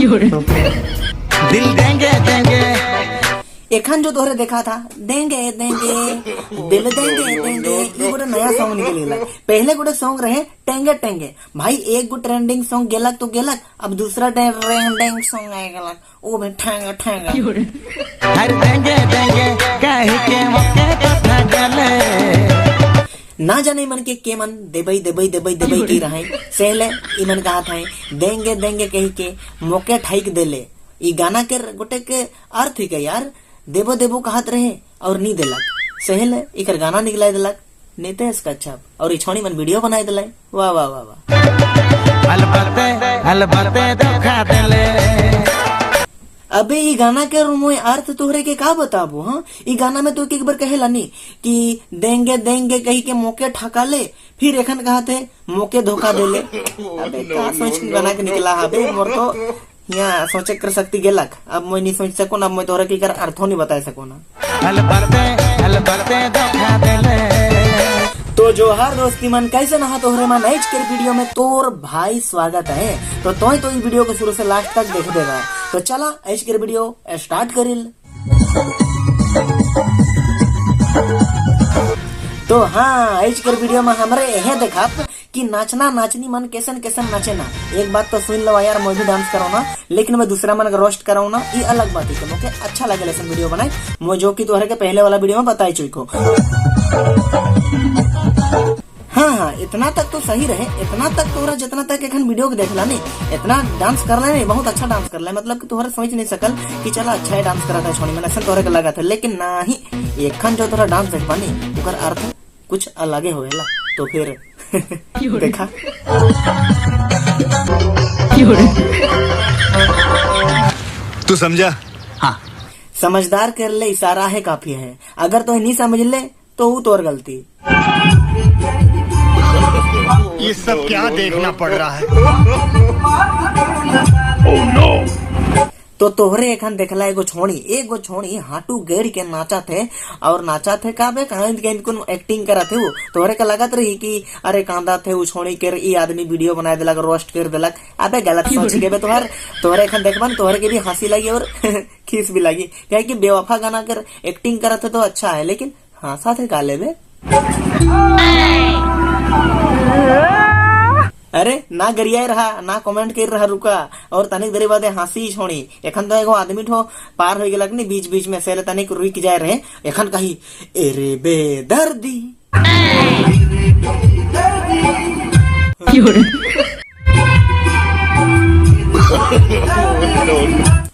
दिल देंगे देंगे। एखन जो तोहरे देखा था, देंगे देंगे दिल देंगे देंगे, ये गोटे नया सॉन्ग निकल गेलक। पहले गोटे सॉन्ग रहे टेंगे टेंगे। भाई, एक गो ट्रेंडिंग सॉन्ग गेलक तो गेलक, अब दूसरा ट्रेंडिंग सॉन्ग आ गेलक, वो भी ठेंगे ठेंगे। हर देंगे देंगे कह के मौके तो गले। ना जाने मन के मन देबई देबई देबई देबई की रहे। सहले इमन कहा था, देंगे देंगे कही के मौके ठाइक देले। ई गाना के गोटे के अर्थ ही के यार, देबो देबो कहत रहे और नी देलक। सहले इकर गाना निकला देलक नितेश कच्छप और ई छोणी मन वीडियो बनाए दिलाई। वाह वाह वाह वाह। अलबते अलबते धोखा देले। अबे, ई गाना के मोय अर्थ तोहरे के का बताबो? हाँ, ई गाना में तो एक बार कहेला नी कि देंगे देंगे कही के मौके ठका ले, फिर एखन कहते मौके धोखा देले। अबे, का सोच के गाना के निकला हबे? मोर तो यहाँ सोचे कर सकती गेलक। अब मैं नहीं सोच सको ना, अब मैं तोहरे के एकर अर्थो नहीं बता सको ना। अलबते अलबते धोखा देले। तो जोहार दोस्ती मन, कैसे नहा तोहरे मन? आज के वीडियो में तोर भाई स्वागत है। तो तोय तो इस वीडियो को शुरू से लास्ट तक देख देगा। तो चला, आज के वीडियो स्टार्ट करिल। तो हाँ, आज के वीडियो में हमरे यह देखा कि नाचना नाचनी मन कैसन कैसन नाचे ना। एक बात तो सुन लो यार, मैं भी डांस करो ना, लेकिन मैं दूसरा मन का रोस्ट कराऊं ना, ये अलग बात है। मोके अच्छा लगे ऐसा वीडियो बनाए मैं, जो कि तोहरे के पहले वाला वीडियो में बताई चुको। हाँ हाँ, इतना तक तो सही रहे। इतना तक तोहरा जितना तक एखन वीडियो के देखला नहीं, इतना डांस कर नहीं, बहुत अच्छा डांस कर मतलब कि तोहरा सोच नहीं सकल कि चला अच्छा ही डांस करा था छोड़ी मैंने, ऐसा तोहरे के लगा था। लेकिन ना ही एखन जो तोहरा डांस देख पानी, ओकर अर्थ कुछ अलगे होएला। तो फिर देखा। तू समझा? हाँ। समझदार कर ले इशारा है काफी है। अगर तो नहीं समझ ले तो वो तोर गलती। ये सब क्या देखना पड़ रहा है? तो तोहरे एखन देखला एगो छोणी हाटू गेड़ के नाचा थे और नाचा थे का बे, कहीं कहीं कुन एक्टिंग करा थे। वो तोहरे का लगत रही कि अरे कांदा थे वो छोणी के, ई आदमी वीडियो बना देलक, रोस्ट कर देलक। अबे, गलत सोच के बे तोहर। तोहरे एखन देखबा न, तोहरे के भी हंसी लगी और खीस भी लगी, काहे कि बेवफा गाना कर एक्टिंग करा थे तो अच्छा है, लेकिन हंसा थे काले बे। अरे ना गरियाई रहा ना कमेंट कर रहा, रुका और तनिक देरी बाद हंसी छोड़ी। एखन तो एगो आदमी ठो पार हो गेलक नी बीच बीच में से तनिक रुक जाए रहे। एखन कही एरे बेदर्दी।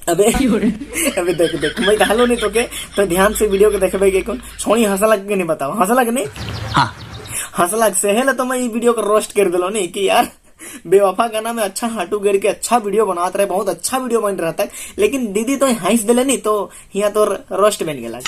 अबे अबे, देख देख, मैं कहलो नहीं तो के तो ध्यान से वीडियो के देखबे के कौन छोड़ी हंसलक के नहीं, बताओ हंसलक नहीं? हाँ। हंसलक से है तो मैं ये वीडियो को रोस्ट कर दिलो नहीं कि यार बेवफा गाना में अच्छा हाटू गिर के अच्छा वीडियो बनाते रहे, बहुत अच्छा वीडियो बन रहा था, लेकिन दीदी तो हंस दिले नहीं तो यहाँ तो रोस्ट बन गया।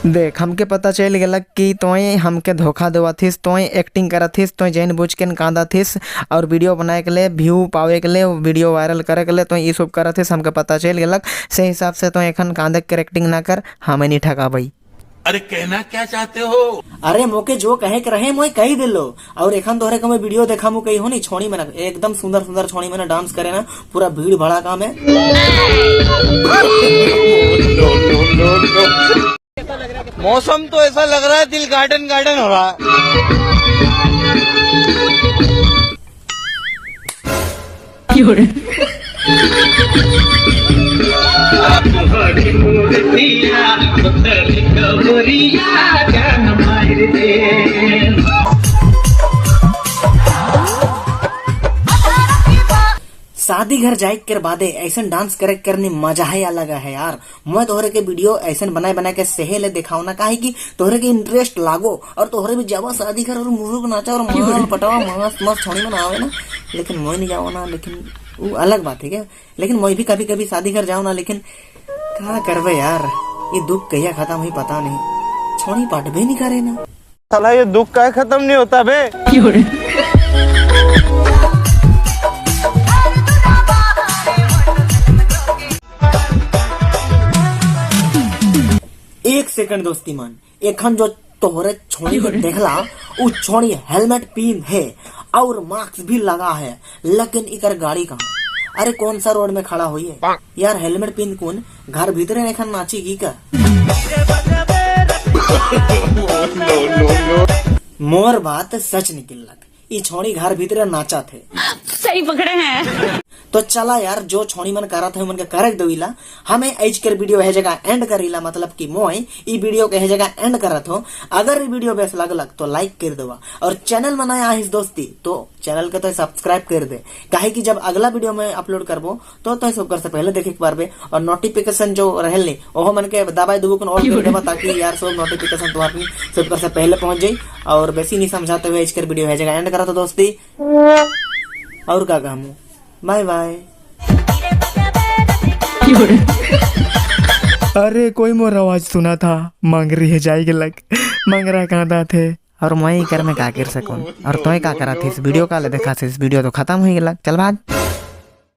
देख, हमके पता चल गया कि तोय हमके धोखा देवा थिस, तोय एक्टिंग करा थिस, तोय जैन बुझ के कांदा थिस और वीडियो बनाए के लिए, व्यू पावे के लिए, वीडियो वायरल करे के लिए तो ये सब करा थिस। हमके पता चल गया। से हिसाब से तो एखन कांदे के एक्टिंग ना कर, हमें नहीं ठका भाई। अरे, कहना क्या चाहते हो? अरे, मोके जो कहे के रहे मोए कही दिलो। और एखन तोहरे के मैं वीडियो देखा मु कही हो नहीं, छोड़ी में एकदम सुंदर सुंदर छोड़ी में डांस करे ना, पूरा भीड़ भड़ाका में। मौसम तो ऐसा लग रहा है, दिल गार्डन गार्डन हो रहा है। शादी घर जाए के बादे ऐसा डांस करे करने मजा ही अलग है यार। मैं तोहरे के वीडियो ऐसा बनाए बनाए के सहेले दिखाओ ना, काहे कि तोहरे के इंटरेस्ट लागो और तोहरे भी जावा शादी घर और मुरुक नाचा और माल पटावा, मस्त मस्त छोड़ी में आवे ना। लेकिन मैं नहीं जाओ ना, लेकिन वो अलग बात है क्या। लेकिन मैं भी कभी कभी शादी घर जाऊँ ना, लेकिन क्या करवे यार, ये दुख कहिया खत्म हुई पता नहीं, छोड़ी पाटबे नहीं करे ना। साला, ये दुख का खत्म नहीं होता बे। एक सेकंड दोस्ती मान, एखन जो तोहरे छोड़ी के देखला, उ छोड़ी हेलमेट पीन है और मास्क भी लगा है, लेकिन इकर गाड़ी कहाँ? अरे, कौन सा रोड में खड़ा हुई है यार? हेलमेट पीन कौन घर भीतरे नहीं नाची की का? मोर बात सच निकलक, ई छोड़ी घर भीतरे नाचा थे। सही पकड़े हैं। तो चला यार, जो छोड़ी मन करा थे, मन के करे दवीला। हमें एज कर वीडियो है जगह एंड करीला, मतलब कि मोय ई वीडियो के है जगह एंड करत हो। अगर ई वीडियो बेस लगलक तो लाइक कर देवा और चैनल में नया आहिस दोस्ती तो चैनल के तो सब्सक्राइब कर दे, काहे कि जब अगला वीडियो में अपलोड करबो तो सब से पहले देखे के पारबे। और नोटिफिकेशन जो रहल नहीं, ओहो मन के दबाई देबो ऑल कर देबा, ताकि यार सब नोटिफिकेशन तुम्हारे सब से पहले पहुंच जाई। और बेसी नहीं समझाते हुए आज कर वीडियो है जगह एंड करा तो दोस्ती, और का कहूं, बाय बाय। अरे, कोई मोर आवाज सुना था, मांग रही है जाएगी लग मंगरा कहाँ थे और मैं कर में का कर सकूं और तोय का करा थी? इस वीडियो का ले देखा से इस वीडियो तो खत्म हो गया, चल भाग।